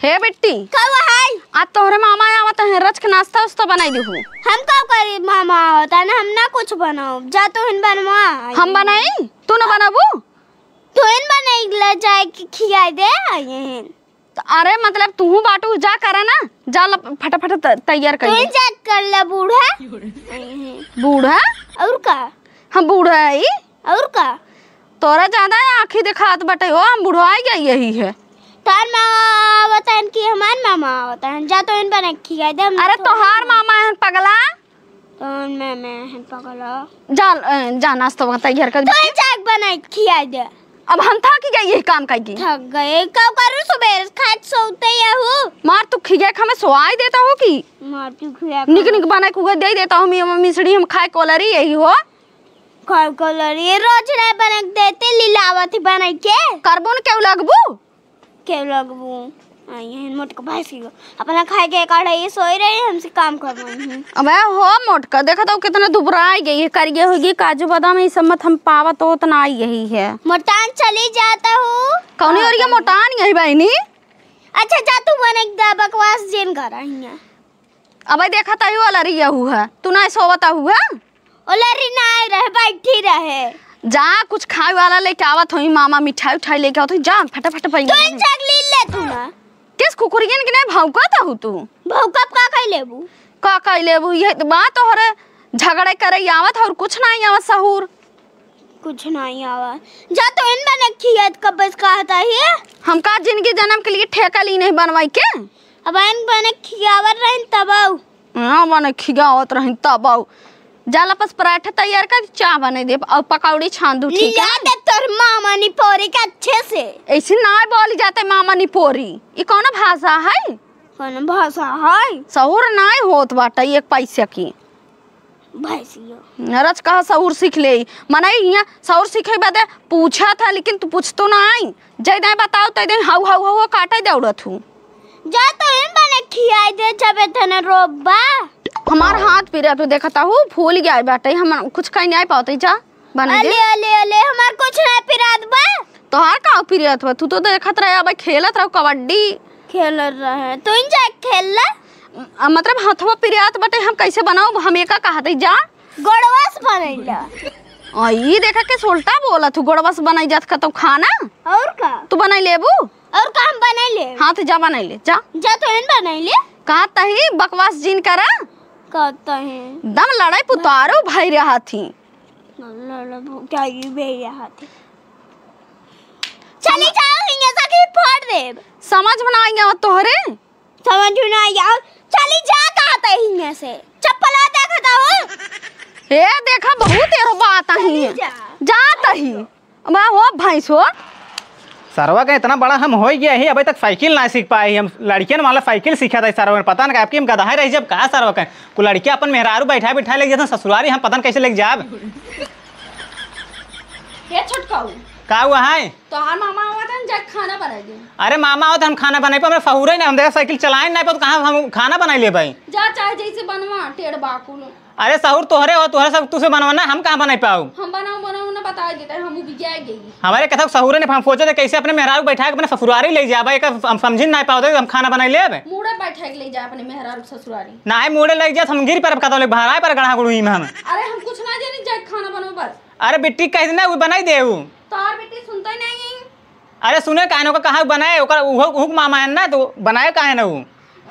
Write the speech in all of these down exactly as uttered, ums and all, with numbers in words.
हे बिट्टी, का हुआ है? आज तोहरे मामा आवत हैं, रच के नाश्ता उस्ता बनाई दिहू। हम का करी, मामा आवत है ना, हम ना कुछ बनाओ, जा तू हिन बनवा। हम बनाई, तू ना बनाबू? तू हिन बनाई ले जाए के खियाई दे, आए हैं। तो अरे मतलब तूहू बाटू, जा करा ना, जा ल-, फटाफट त-, तैयार कर तू ले। जा कर ले बूढ़ा। बूढ़ा? और का? हम बूढ़ा है? और का? तोरा ज्यादा आँखी दिखात बटे हो, हम बुढ़वाई गई यही है। तार मामा आवत हैं कि हमार मामा आवत हैं? जा तो इन बना के खिया दे, हम अरे तो तोहार मामा हैं पगला। कौन मामा हैं पगला? जा, अ, जा नाश्ता वास्ता घर का तू ही जाके बना के खिया दे। अब हम थक गए यही काम करके। थक गए, का करूँ, सुबह खाट सोते ही हूँ। मार तू खिया के हमें सोआई देता हो कि? मार तू खिया निक निक बना के उहे दे देता हो, मी-, मिसड़ी हम खाए कोलरी यही हो। कल कलर ये रोज रे बना के देते, लीलावती बना के। करबो न केहू लगबू? केहू लगबू? आई है मोटका भैंसी को। अपना खाए के काढ़े ये सोई रही, हमसे काम करवाई है। अबे हो मोटका, देखा तो कितना दुबराई गई है, करिए होगी, काजू बादाम ये सब मत हम पावत होत ना आई यही है। मोटान चली जाता हूँ। कौनी ओरिया मोटान यही बहनी? अच्छा जा तू बना के दे, बकवास जिन कर रही है। अबे देखा तही वाला रही यहू है, तू ना सोवत हुआ। ओलरी ना आए रहे, बैठी रहे। जा, कुछ खाए वाला लेके आवत होई, मामा मिठाई उठाई लेके आवत होई, जा, फटाफट पहले। तू ही चकली ले तू ना। किस कुकुरियन के नहीं भौंकत हऊ तू? भौंकब का कह लेबू? का कह लेबू? ये तो बात तोहरे झगड़े करे आवत और कुछ नहीं आवत सहूर। कुछ नहीं आवत। जा तो इन बने खियत कब से कहत ही। हम का जिंदगी जन्म के लिए ठेका ली नहीं बनवाई के? अब इन बने खियावर रहिन तब आऊ। हाँ, बने खियावत रहिन तब आऊ। जा लपस पराठा तैयार कर, चाह बने देब और पकौड़ी छान दू, ठीक है? लिया दे तोर मामा निपोरी के अच्छे से। ऐसे ना बोली जाते मामा निपोरी। ई कौन भाषा है? कौन भाषा है? सहूर नाई होत बाटे एक पैसे की। भैंसियो। रच कहा सहूर सीख ले। मने इहाँ सहूर सीखे बदे पूछा था, लेकिन तू पूछतो ना आई। जय दाएं बताओ, तय दाएं हाउ, हाउ, हाउ, हाउ काटे दौड़त हूँ। जा तो इन बने खियाई दे, जब इतने रोब बा। हमार हाथ पिरात हो, देखता हूँ, फूल गया बाटे, हम कुछ कहीं नहीं पावते। जा, बने दे। अले, अले, अले, हमार कुछ नहीं पिरात बा। तोहार का पिरात बा? तू तो देखत रहे, अब खेलत रहो कबड्डी। खेलत रहे, तू इन जा खेल ले। अ, मतलब हथवा पिरात बाटे, हम कैसे बनाओ, हम एका कहते जा। गोड़वा से बनैला। आ, ई देखा के उल्टा बोलत हूँ, गोड़वा से बनाई जात का तो खाना। और का? तू बनाई लेबू? और का हम बनाई ले? हाँ, तो जा बनाई ले, जा। जा तो इन बनाई ले। कहा तही बकवास जिन करा। कहता है। दम लड़ाई पुतारो भाई रहा थी। लड़ाई क्या ये भाई रहा थी? चली जाओ, हियां से कि फोड़ देब। समझ में ना आई आवत तोहरे। समझ में ना आई आवत। चली जा, कहता है हियां से। चप्पल आ देखता हो। हे देखा, बहुत एरो बात आई है। चली जा। जात ही। अब हो भैंस हो। सरवा का इतना बड़ा हम हो गया ही, अबे तक साइकिल ना सीख पाए ही। हम लड़कियन वाला साइकिल सीखा था सरवा ने, पता ना आपकी हम गधा रही जब कहा सरवा का। को लड़कियां अपन मेहरारू बैठा बैठा लेके जाते ससुरारी, हम पता न कैसे लेके जाब। हे छोटकाऊ। का हुआ है? तोहार मामा आवत हैं, जा खाना बनाई दे। अरे मामा आवत, हम खाना बनाई पा, हमरा सहूरे ना, हम देखा साइकिल चलाए ना पा, तो कहाँ हम खाना बनाई ले भाई? जा चाहे जैसे बनवा, टेढ़ बाकुल। अरे सहूर तोहरे हो, तोहरे सब तुसे बनवा ना, हम कहाँ बनाई पाऊ? हम बनाऊ, बनाऊ ना बताई देते, हम उबिया गई। हमारे कथा सहूरे ने, हम सोचे थे कैसे अपने मेहरारू बैठा के अपने ससुरारी ले जाबा, एक हम समझिन ना पाओ, हम खाना बनाई लेब। मूड़े बैठा के ले जा अपने मेहरारू ससुरारी। ना है मूड़े ले जा, हम गिर पर कदम ले, भराए पर गढ़ा गुड़ू ही में हम। अरे हम कुछ ना जानी, जा खाना बनाओ बस। अरे बिट्टी कह देना, वो बनाई दे वो। तोहार बिट्टी सुनते नहीं। अरे सुने, काहे न ओकर कहाँ बनाए, ओकर उहो, उहुक मामा है ना, तो बनाए काहे न उ?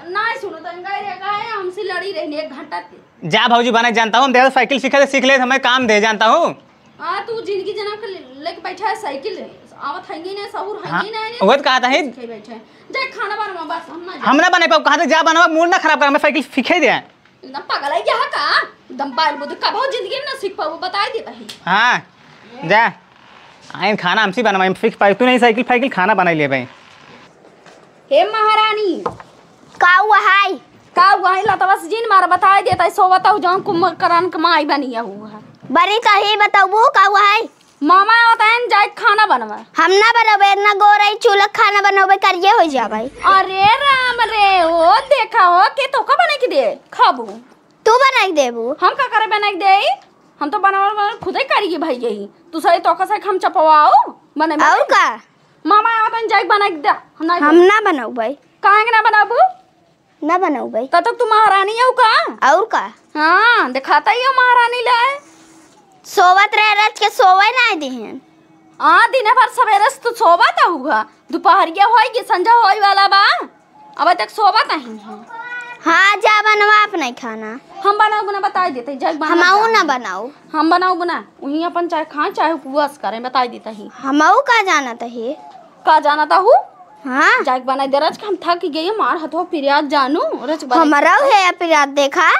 ना सुनो, तो इनका ये कहा है, हमसे लड़ी रहनी एक घंटा ते। जा भौजी, बनाए जानता हूँ, हम दे साइकिल सीखे, सीख ले, हमें काम दे जानता हूँ। हाँ, तू जिंदगी जन्म के ले-, लेके बैठा है साइकिल, आवत है ही ना, सहूर है हाँ, ही ना, ये उहे तो कहा था ही। सीखे बैठा है। जा खाना बनवा, बस हम ना हम ना बना पाओ, कहा था जा बनवा, मूड ना खराब कर, हमें साइकिल सीखे दे। एकदम पागल है यहाँ का? एकदम बाल बोते, कबो जिंदगी में ना सीख पाबो, बताई देता ही। हाँ, जा। आइन खाना हमसे बनवाई, हम सीख पाई, तू नहीं साइकिल फाइकिल खाना बनाई ले भाई। हे महारानी। का हुआ है? का हुआ है? लतवा से जिन मार बताई देता है, सोवत हूँ, जौन कुंभकर्ण के माई बनी है हुआ है। बनी तो ही बताबू, का हुआ है? मामा आवत हैं, जाए खाना बनवा। हम ना बनबे, इतना गोरई चूल्हा खाना बनबे, करिए हो जाबे। अरे राम रे, ओ देखा हो, के तोका बना के दे, खाबू। तू बना के देबू? हम का करे बना के दे? हम तो बनावल, बनावल खुदे करिए भाई यही। तू सही तोका से हम चपवाओ, बने में। और का? मामा आवत हैं, जाए बना के दे। हम ना हम जाए। ना बनबे। काहे के ना बनाबू? ना बनाऊ भाई। तब तक तू महारानी हऊ का? और का? हाँ, दिखाता ही हो महारानी ले। सोवत रहे रच के सोवे ना दिहन। हाँ, दिने भर सवेरे से तू सोवत हुआ, दुपहरिया होई कि संझा होई वाला बा, अब तक सोवत नहीं है। हाँ, जा बनवा अपने खाना। हम बनाऊ ना, बताई देते, जग बना हमहू जा। ना बनाऊ। हम बनाऊ ना, वहीं अपन चाहे खाएं चाहे उपवास करें, बताई देता ही। हमहू का जानत ही? का जानत हू? हाँ। जाके बनाई दे रच के हम थक गई, मार हथवा पिरियात जानू, रच बना हमरहू है पिरियात देखा।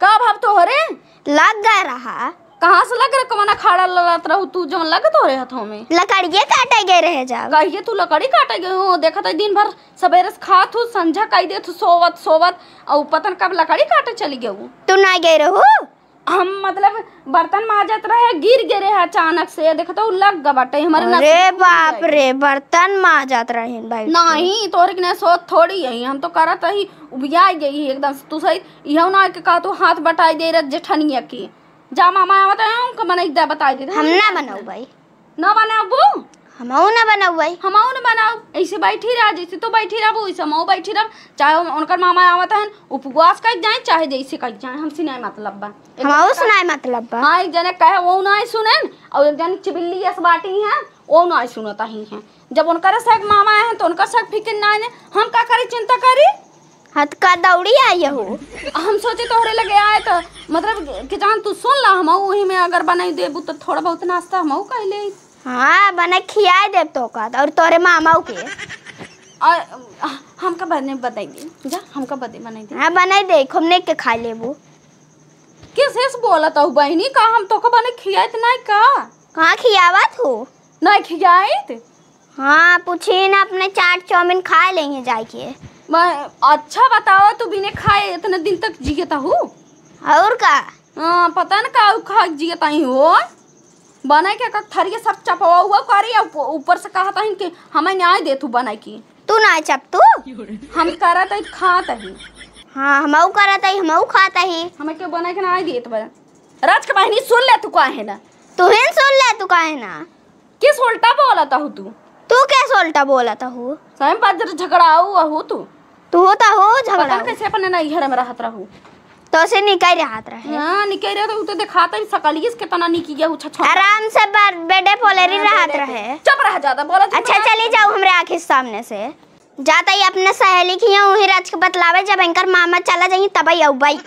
का भाव तोहरे? लग गए रहा। कहाँ से लग रहा? कवना खाड़ा लड़त रहू तू, जवन लग तोहरे हथवा में? लकड़िए काटे गए रहे जब। कहिए तू लकड़ी काटे गए हो, देखत है दिन भर सवेरे से खात हूँ, संझा कई देत हूँ, सोवत सोवत, और पता न कब लकड़ी काटे चली गऊ। तू ना गए रहू? हम मतलब बर्तन माजत रहे, गिर गए रहे अचानक से, देखत हूँ लग गा बाटे हमारे नसीब अरे खुल बाप गई। रे, बर्तन माजत रहे भाई। नहीं, तोहरे के ना सोच थोड़ी है, हम तो करत ही उबिया गई ही एकदम से। तू सही, इहो ना के कहा तू हाथ बटाई दे रहे जेठनिया की। जा मामा आवत है, उनका बनाई दे, बताई दे। हम ना बनाऊ भाई। ना बनाबू? हमहू ना बनाऊ भाई। हमहू ना बनाऊ। ऐसे बैठी रह, जैसे तू बैठी रहबू, वैसे हमहू बैठी रहब। चाहे उन-, उनकर मामा आवत हन, उपवास कइके जाए, चाहे जैसे कइके जाए, हमसे नहीं मतलब बा। एक हमहू जने से नहीं मतलब बा। हाँ, एक जने कहे, वो नहीं सुनेन, और एक जने चिबिल्ली अस बाटी हैं, वो नहीं सुनत ही हैं। जब उनकर सग मामा आए हैं, तो उनकर सग फिकिर नहीं है, हम का करी, चिंता करी? हत का दौड़ी आई हो। हम सोचे तोहरे लगे आए तो, मतलब, कि जान तू सुन ला, हम वही में अगर बनाई देबू तो थोड़ा बहुत नाश्ता हम कह ले। हाँ, बना खियाए देब तो का, और तोरे मामा के। और हमका बने बताई दे, जा, हमका बदे बनाई दे। हाँ, बनाई दे, हमने के खा लेबू। किस से बोलत हूँ बहनी, का हम तोका बने खियाइत नहीं का? कहाँ खियावत हो? नहीं खियाइत। हाँ, पूछी ना, अपने चाट चाउमीन खा लेंगे जाके। मैं, अच्छा बताओ, तू बिने खाए इतने दिन तक जियत हूँ? और का? हाँ, पता न का खा जियत आई हो। बने के कक थरिये सब चपवा हुआ करी, ऊप-, ऊपर से कहत हन कि हमें न्याय दे तू बने की। तू ना चप तू? हम करत ही खात ही। हाँ, हमऊ करत ही, हमऊ खात ही। हमें के बने के ना देत बा। राज के बहनी सुन ले तू काहे ना? तू ही सुन ले तू काहे ना? किस उल्टा बोलत हू तू? तू कैसे उल्टा बोलत हू? सही में बज्र झगड़ाऊ हू तू। तू तो हो पता झगड़ाऊ। कैसे अपने नैहर में रहत रहू? तो से निकल रहत रहे। हाँ, निकल रहे तो उ तो दिखाता ही सकलियस कितना निकी गया उछा छा। आराम से बर-, बेडे पोलेरी हाँ, रहत बेडे पे। रहे। चुप रह जाता, बोला चुप अच्छा, रह। चली जाऊ हमरे आँखी सामने से। जाता ही अपने सहेली की यहाँ वहीं राज के बतलावे, जब इनकर मामा चला जाई तब ही आऊ बाई।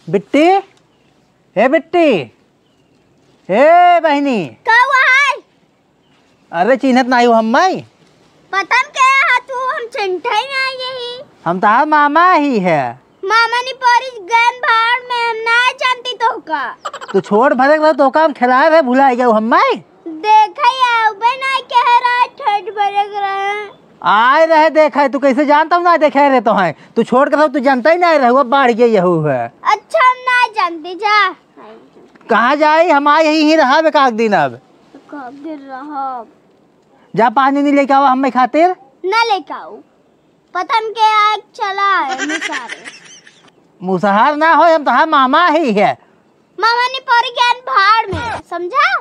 बिट्टी, ए बिट्टी, ए बहिनी। का हुआ है? अरे चिन्हत नाही हो हम माई। पता न के हा तू, हम चिन्हत ही नाही यही। हम तहार मामा ही है। मामा नी परी गन भाड़ में, हम ना जानती तो का। तू छोड़ भरे रहो तो का हम खिलाए रहे भुला गया हम माई। देखा या उबे ना कह रहा ठेठ भरे रहे। आए रहे देखा, तू कैसे जानता हूँ ना देखे रहे तो है। तू छोड़ के रहो, तू जानता ही ना रहो, अब बाढ़ गई यहू है। अच्छा हम ना जानती जा। कहाँ जाई? हम आए ही, ही रहा बे काक दिन अब। काक दिन रहा। जा पानी नहीं लेके आवा हमें खातिर। ना लेके आऊ। पता न के आए चला है मुसहर। मुसहर ना हो, हम तहार मामा ही है। मामा नी परी गन भाड़ में, समझा?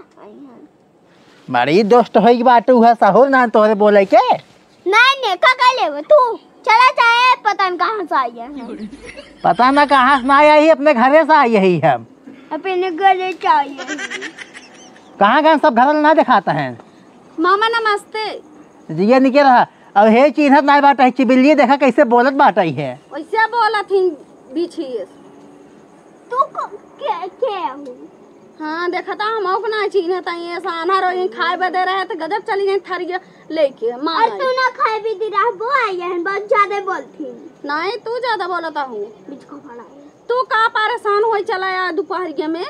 बड़ी दोस्त होई बाटू है, सहूर ना तोहरे बोले के। नहीं, नहीं, का कह लेबे तू? चला जाए, पता न कहाँ से आई है। पता ना कहाँ से ना आई है, अपने घरे से आई है हम। अपने घरे से आई है। कहाँ गए सब घर ना दिखाता है? मामा नमस्ते। जिया निके रहा। अब हे चिन्हत नाय बाटा है, चिबिल्ली देखा कैसे बोलत बाटा है। वैसे बोलत ही बीछी। तू को-, के, के हूँ? हाँ, देखता हम ओक ना चिन्हत ही, ये साना रोई खाए बदे रहे तो गजब चली गई थरिया लेके, माँ और आई। तू ना खाए भी दी रहा, वो आई है, बहुत ज्यादा बोलती। नहीं, तू ज्यादा बोलता हूँ। बीच को फड़ा है। तू का परेशान होई चला यार दोपहरिया में?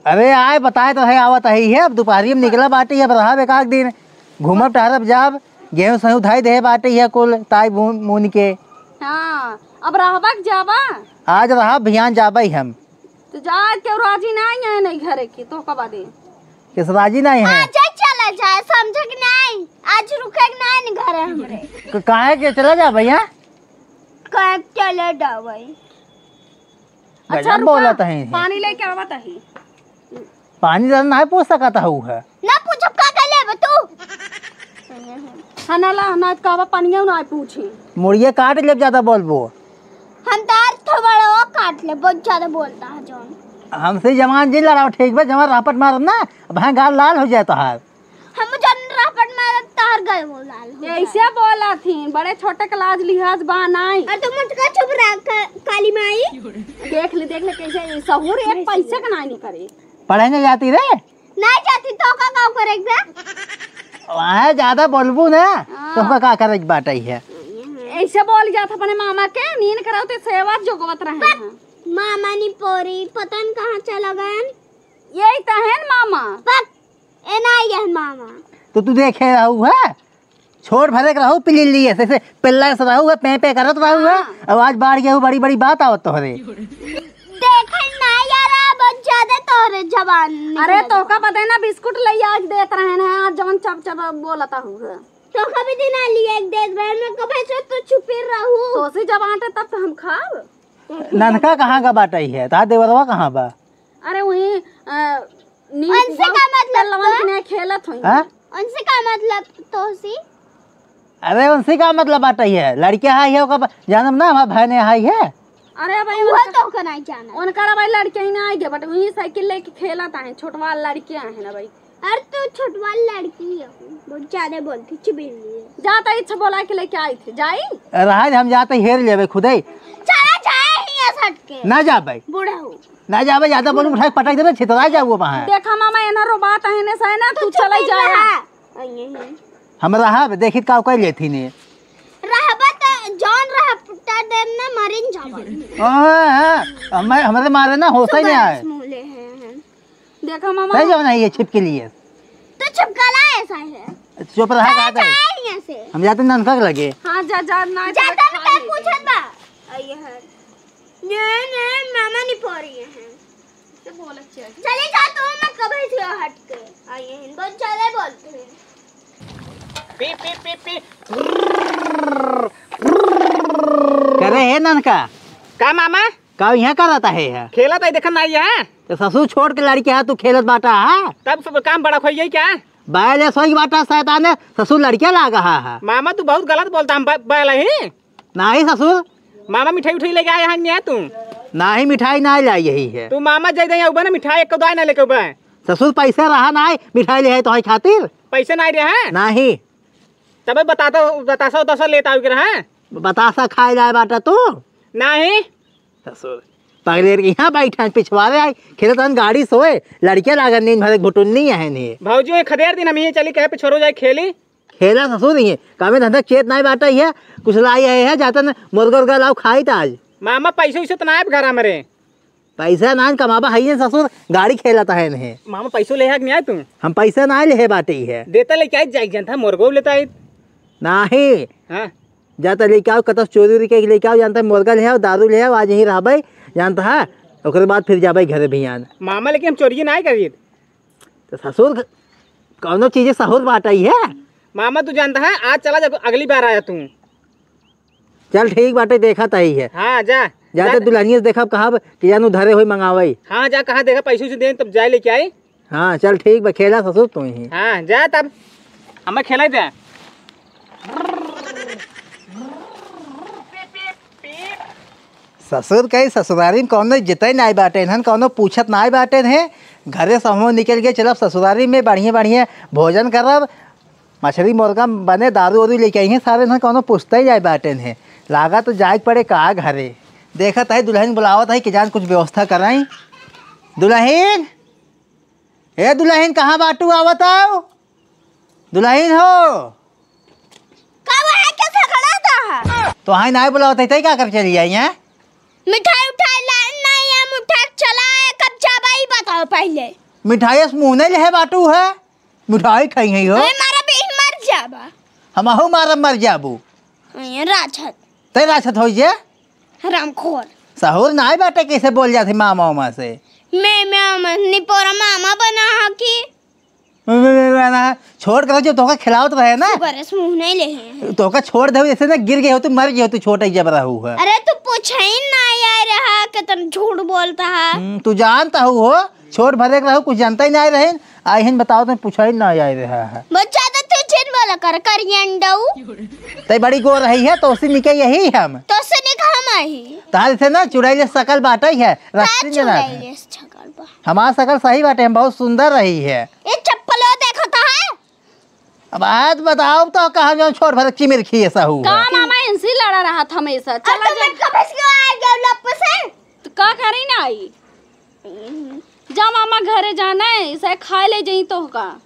अरे आए बताए तो है, आवत है, अब दोपहरिया में निकला बाटी, अब रहब एक आध दिन, घूमब टहरब जाब, गेहूं सहूं उठाई दे बाटी है कुल ताई बून, मून के। हाँ, अब रहबा के जाबा? आज रहब, बिहान जाबे हम। तो जा, केहू राजी ना है नहीं घरे के, तो कबा दे। किस राजी नहीं है? आज चला जाए, समझे कि नहीं? आज रुके के नहीं घरे हमरे। क-, काहे के चला जा भैया? काहे के चला जा भाई? अच्छा, गजब रुका, बोलत है। पानी लेके आवत है। पानी जरा ना पूछ सकत हऊ है। ना पूछब, का कर लेबे तू? हना ला, हना कहबा पनिया ना पूछी। मुड़िया काट लेब, ज्यादा बोलबो। हम तार थोबड़वा काट ले, बहुत ज्यादा बोलता है जौन। हमसे जबान जी लड़ाओ, ठीक बा? जबान रापट मारब ना, अब हाँ गाल लाल हो जाए तोहार। हम जौन रापट मारब, तोहार गाल वो लाल हो जाए। ऐसे बोला थी, बड़े छोटे के लाज लिहाज बा नाई। अरे तो मुटका चुप रह, का-, काली माई। देख ले, देख ले कैसे ये सहूर एक पैसे का नाई करे। पढ़े नहीं जाती रे? नहीं जाती तो का काम करेक बे? वहाँ ज्यादा बोलबू ना, हाँ। तो का, का करेक बाटे है? ऐसे बोल जात अपने मामा के, नीन कराओ ते सेवा जोगवत रहे हैं। मामा नी पोरी, पता न कहाँ चला गयन। यही तो है न मामा। पक, ए ना यह मामा। तो तू देखे रहू है? छोट भरे के रहू, पिली लिए, से, से पिल्ला से रहू है, पे, पे करत रहू है। हाँ। अब आज बाढ़ गया, बड़ी, बड़ी बात आवत तोहरे। देखन ना यार, बहुत ज्यादा तोहरे जबान निकलत अरे, बा। तोहका पता है ना, बिस्कुट ले आज देत रहे हैं, आज जवन चप चप बोलता हुआ। तोहका भी दिन आ लिए एक देत रहे, मैं कबे से तो छुपे रहू। तोसे जब आटे तब तो हम खाब। ननका कहाँ का बाटई है? ता देवरवा कहाँ बा? अरे वही, अ, नी-, उनसे का मतलब पेलवन बा? के नहीं खेलत होई। हाँ? उनसे का मतलब तोहसी? अरे उनसे का मतलब बाटई है? लड़के हाई है, ओकर बा-, जानब ना, हमार भाई ने हाई है। अरे भाई, वो उनका, तो ओकर नहीं जाना। उनका भाई लड़के ही ना आएंगे, but वही साइकिल लेके खेलत आए, छोटवा लड़के आए हैं ना भाई। अरे तू छोटवा लड़की है, बहुत ज्यादा बोलती, चुबिल लिए। जाता इच्छा बोला के लेके आई थी, जाई? रहा हम जाते हेर लेबे खुदे। चला जाए ही सट के। ना जाबे। बूढ़ा हो। ना जाबे, ज्यादा बोलू, उठा के पटक देबे, छितरा जाबू वहाँ। देखा मामा, एना रो बात है ने सही ना, तू तू चुप चला ही जाए। रहा। आइए हैं। हम रहब, देखित का कोई लेथी ने। रहबा त जौन रह पुट्टा देब ना, मरिन जाबा। हाँ, हाँ, हमें, हमरे मारे ना होश ही नहीं आए। मुँह ले हैं, हैं। देखा मामा। सही जाओ ना, ये छिपके लिए। तो छिपकला ऐसा है। चुप रहा, चला बात है। जाए यहाँ से। हम जाते ननका के लगे। हाँ, जा, जा, ना, जा, जा, तब खा मैं ले। पूछत बा। आइए हैं। नहीं, नहीं, मामा नहीं पो रही है। से बोलत चल। चली जा तू, मैं कबे से हट के आई है, बहुत ज्यादा बोलते हैं। पी, पी, पी, पी। करे है ननका। का मामा? का यहाँ करत है है? खेलत है, देखन ना आई है। तो ससुर छोड़ के लड़के है, तू खेलत बाटा है? तब सब काम बड़ा खोई गई क्या? बाय ले सोई बाटा शैतान है, ससुर लड़के लागा है। मामा तू बहुत गलत बोलता, हम ब-, बैल ही। नाही ससुर। मामा मिठाई उठाई लेके आए हैं नहीं तू? नाही मिठाई नाही लाई यही है। तू मामा जाई दे उबा ना मिठाई एक दाई ना लेके उबा। ससुर पैसा रहा नाही मिठाई ले है तो है खातिर। पैसा नाही रहा है? नाही। तबे बताता बतासा उतासा लेता आवे के रहा है? बतासा खाए जाए बाटा तू? नाही। ससुर पगलेर के यहाँ बैठा है, पिछवारे आई, खेलत हन गाड़ी सोए, लड़के लागन नींद भरे घुटुन्नी है नहीं। भौजी वही खदेर दिन हम यहीं चली कहे पिछोरो जाए खेली। खेला ससुर ही, कामे धंधा चेत नाई बाटा ही है, कुछ लाई आए है, जाता न मुर्गा उर्गा लाओ खाई त आज। मामा पैसे वैसे तो ना है घर हमरे। पैसा ना कमाबा है ये ससुर, गाड़ी खेलत है नहीं। मामा पैसो ले है कि नहीं आए तू? हम पैसा ना ले है बाटे ही है। देता लेके आई जाए जनता मुर्गो लेता आई। नाही। हाँ। जाता लेके आओ, कतस चोरी उरी के लेके आओ, जानता है मुर्गा ले आओ, दारू ले आओ, आज यहीं रहबे, जानता है, ओकरे बाद फिर जाबे घरे भियान। मामा लेकिन हम चोरी ना करी। तो ससुर कौनो चीज सहूर बाटई है। मामा तू जानता है, आज चला जा, अगली बार आया तू। चल ठीक बाटे, देखत आई है। हाँ जा। जाते जा। दुल्हनिया से देखब, कहब कि जानू धरे होई मंगावई। हाँ जा, कहाँ देखा पैसे उसे दे तब जाए लेके आई। हाँ चल ठीक बा, खेला ससुर तू ही। हाँ जा तब हमें खेला दे। ससुर कही ससुरारी में कौनो इज्जते नाई बाटे, इन्हन कौनो पूछत नाई बाटे हैं। घरे से हमहूँ निकल गए, चलब ससुरारी में बढ़िया बढ़िया भोजन करब, मछली मुर्गा बने, दारू उरू लेके आई हैं सारे, इन्हन कौनो पूछते ही नाई बाटे हैं। लागा तो जाए के पड़े का घरे, देखत है दुल्हन बुलावत है कि जान कुछ व्यवस्था कराई। दुल्हन, ए दुल्हन कहाँ बाटू, आवत आओ। दुल्हन हो। का वहाँ के झगड़ा था? तो हाय नाय बुलावत है, तई का कर चली आई हैं? मिठाई उठाई लान नहीं है, मुठा चला है, कब जाबा ई बताओ पहले। मिठाई से मुँह नहीं लेहे बाटू है, मिठाई खाई है हो। अरे मारा भी मर जाबा। हमहू मारा मर जाबू। ये राजहत। तई राजहत होई जे? हरामखोर। सहूर नाय बाटे, कैसे बोल जाते मामा उमा से? मैं, मैं, मैं निपोरा मामा बना हा की? छोड़ कर जो तोका खिलावत रहे ना। सुगर से मुँह नहीं ले हैं। तोका छोड़ दे, ऐसे ना गिर गए हो तू, मर गए हो तू, छोटा ही जब रहू है। अरे तू पूछे ही ना यार, रहा कितना झूठ बोलता है। हम्म, तू जानता हूँ हो, छोट भरे के रहू, कुछ जानता ही नहीं रहे। आई हिन बताओ तो पूछे ही ना आए रहा है। बहुत ज्यादा तू झूठ बोला। कर करियंडऊ। तै बड़ी गोर रही है, तोसी निके यही हम। तोसी निक हम ही। तार से ना चुड़ैले सकल बाटै है, रस्सी जना है। चुड़ैले सकल बा। हमार सकल सही बाटे, हम बहुत सुंदर रही है। ये चप्पलो देखत है। अब आज बताओ तो कहाँ जो छोट भर चिमिर खिए सहू का है। मामा इनसे लड़ा रहा था हमेशा। अब चला तो जा। मैं कब से आ गया लप से? तो का करी ना आई? जा मामा घरे जाना है, इसे खाए ले जाई तो का।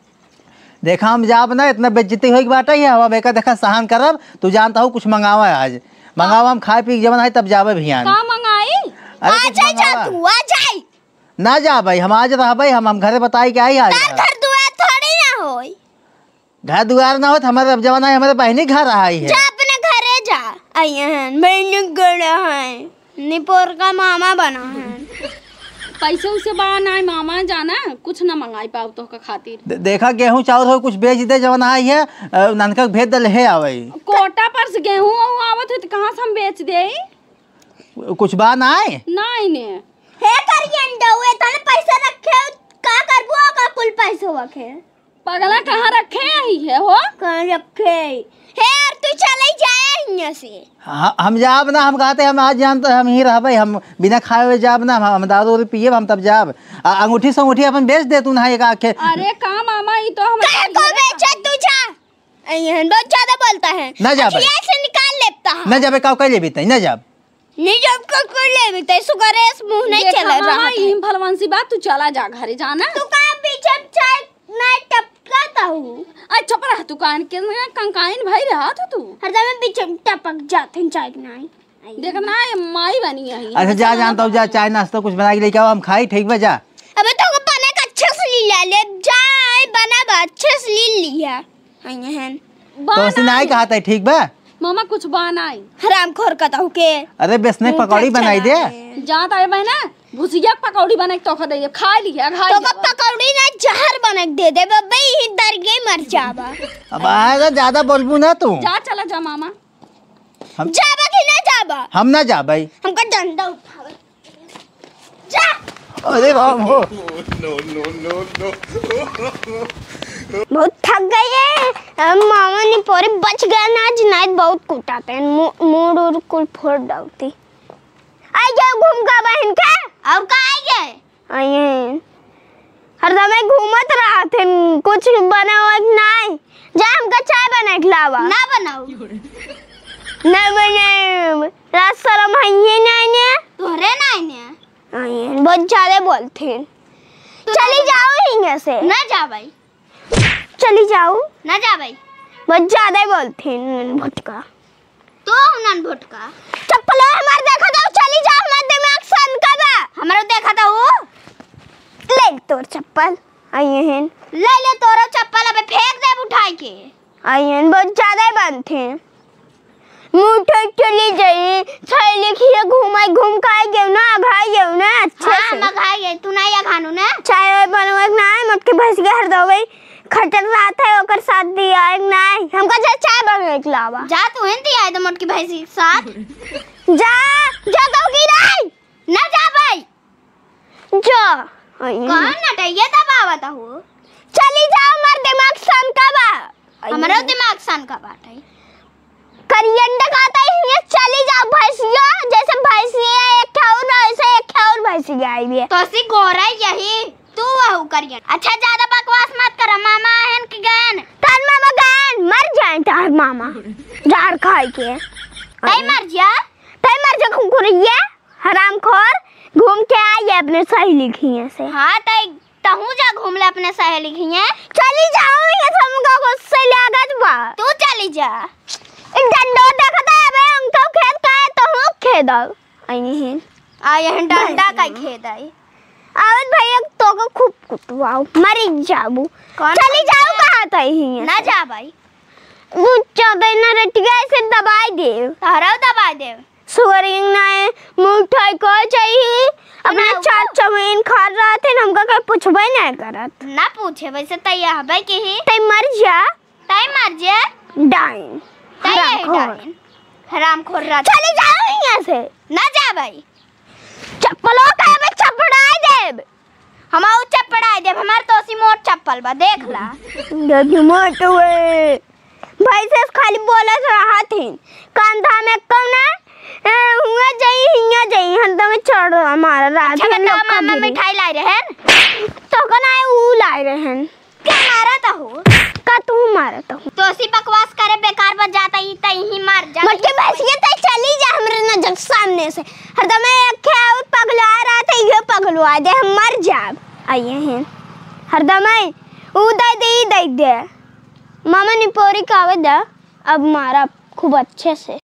देखा हम जाब ना, इतना बेइज्जती होई के बाटे है, हम एका देखा सहन करब, तू जानता हो कुछ मंगावा आज। मंगावा हम खाए पी के जवन है तब जाबे भियान। का मंगाई? अरे आ कुछ जाई जा मंगावा। तू, आ जाई। ना जाबे, हम आज रहबे, हम, हम घरे बताई के आई आज। तार घर दुआर थोड़ी ना होई। घर दुआर ना होत, हमारे अब जवन है, हमारे बहिनी घर आई है। जा अपने घरे जा। आई हैं, बहिनी घर है। निपोर का मामा बना है। पैसे उसे बा ना, मामा जाना, कुछ ना मंगाई पाओ तो का खातिर। दे-, देखा गेहूं चाउर हो कुछ बेच दे, जवन आई है, अ, ननका के भेज दे, ले आवे। कोटा पर से गेहूं वहूं आवत है तो कहाँ से हम बेच दे? कुछ बा ना आए? ना इन्हें। हे करियन दउए, तने पैसा रखे हो, का करबो का कुल पैसा वखे? पगला कहाँ रखे आई है हो? कहाँ रखे? हे यार, तू चले जाए हियां से। हाँ, हम जाब ना, हम कहते हम आज जानते हम ही रहबे, हम बिना खाए हुए जाब ना, हम, हम दारू उरू पिए, हम तब जाब। आ, अंगूठी से अंगूठी अपन बेच दे तू ना एक आखे। अरे का मामा, ई तो हम काहे को बेचे तू जा? अइहन बहुत ज्यादा बोलता है। ना जाबे। अखिया से निकाल लेता है। ना जाबे, का कर लेबी तई, ना जाब। नहीं जब का कर लेबी तई, सुगरेस मुंह नहीं देखा चला मामा, रहा था। ई भलवंसी बात, तू चला जा घरे जाना। तू का पीछे चाय नहीं टपका था हूँ। अच्छा, पर तू कान के ना कंकाइन भाई रहा था तू। हरदम पीछे टपक जाते हैं चाय नहीं। देख ना, ये माई बनी है। अच्छा, जा, जानता हूँ, जा, चाय नाश्ता कुछ बना के लेके आओ, हम खाई, ठीक बा, जा। अबे तो बना के अच्छे से ले ले, जा, बना बा, अच्छे से ले लिया। हइहन। तो उसे नहीं कहा था, ठीक बा? मामा, कुछ बनाई। हरामखोर का तो के। अरे, बेसने मुंह पकौड़ी पे बनाई दे। चला है। जा, तारे बहना, भुजिया के पकौड़ी बना के तो खा दे, खा लिया, खा तो लिया। पकौड़ी ना, जहर बना के दे दे, बब्बे, ही दर गई, मर जाबा। अब आएगा, ज्यादा बोलबू ना तू। जा, चला जा, मामा। हम जाबा कि ना जाबा? हम ना जाबे। हमका डंडा उठावे। जा। अरे राम हो। बहुत थक गई है। अब मामा निपोरी बच गया ना, आज नहीं बहुत कुटाते हैं। मू-, मूड और कुल फोड़ डालती। आई गए घूम का बहन के। और का आई गए? आइए। हरदमे घूमत रहत हन, कुछ बनावत नाई। जा हमका चाय बना के लावा। ना बनाऊ। ना बनाई। लाज शरम है ये नाई ने। तोहरे नाई ने। आइए, बहुत ज्यादा बोलत हन। तू चली ना जाओ हियां से। ना जाबे। चली जाओ। ना जाबे। बहुत ज्यादा ही बोलत हन भुटका। तो उन्हन भुटका। चप्पलो हमार देखा दो, चली जाओ, हमार दिमाग सन का बा। हमरो देखा दो। ले तोर चप्पल, आइहन। ले ले तोरो चप्पल, अबे फेंक देब उठाई के। आइहन, बहुत ज्यादा ही बनत हैं। मुंह उठा चली जाई, सहेली खिया घूमाई, घूम के आई गेव ना, अघाई गेव ना, अच्छे हाँ, से। हम अघाई गए, तू नहीं अघानू ना। चाय वाय बनवे के ना, मोटकी भैंस के हर दवाई खटल रहत है, ओकर साथ दिया है कि नहीं? हमका जा चाय बनवे के लावा। जा तू हिंदी आए तो मोटकी भैंस के साथ। जा, जा तो की नहीं? ना जा भाई। जा। कौन नटैया दबावत हो? चली जाओ, हमार दिमाग सन का बा। हमरो दिमाग सन का बाटे। करियन डकाता ही हियां चली जाओ भैंसिया, जैसे भैंसिया एक ठे और, वैसे एक ठे और भैंसिया आई भी है। तो सी गोरा यही, तू वहू करियन। अच्छा, ज्यादा बकवास मत कर, मामा आहन के गन। तार मामा गन, मर जाए तार मामा, जार खाई के। तई मर जा। तई मर जा कुकुरिया, हरामखोर, घूम के आई है अपने सहेली खिया से। हाँ, तई तहू जा घूम ले अपने सहेली खिया। चली जाओ, ये सब हमका गुस्से लागत बा। तू चली जा। एक डंडो देखत है, अबे उनको खेत का है, तहू खेद अब। आई नहीं। आ, यह डंडा का खेद आई। आवत भैया, तो को खूब कुटवाओ, मरी जाबू। कौन चली जाओ, कहा तई ही है। ना जा भाई। वो चौदह ना रटिया से दबाई दे। तारा दबाई दे। सुअरिंग नाय, मुंह उठाई को चाहिए। अपने ना, चार वो चवेन खा रहा थे, हमका कहीं पूछबे नहीं करत। ना पूछे, वैसे तैयार हबे के ही। तई मर जा। तई मर जा। डाइन। तई हरामखोर। डाइन। हरामखोर रात। चली जाओ यहाँ से। ना जा भाई। चप्पलों का हमें चपड़ाई देब। हम आऊ चपड़ाई देब, हमार तो सी मोट चप्पल बा, देख ला। दादी मोट हुए। भैंसे से खाली बोलत रहत हिन। कांधा में कौन है? ए, हुआ जाई, हिया जाई, हरदम चढ़ मारा रात अच्छा, में बताओ, लोग का मामा भिरी। मिठाई लाए रहे हैं? तो कौन आए, ऊ लाए रहे हैं। क्या मारत हो? का तू मारत हो? तो ऐसी बकवास करे, बेकार बच जाता ही, तई ही मर जा। मटके भैंसिया तई चली जा हमरे नजर सामने से। हरदम एक खे और पगला रहा था, ये पगलवा दे, हम मर जाब। आइए हैं। हरदम ऊ दे दे, ई दे दे। मामा निपोरी का आवे दा, अब मारा खूब अच्छे से।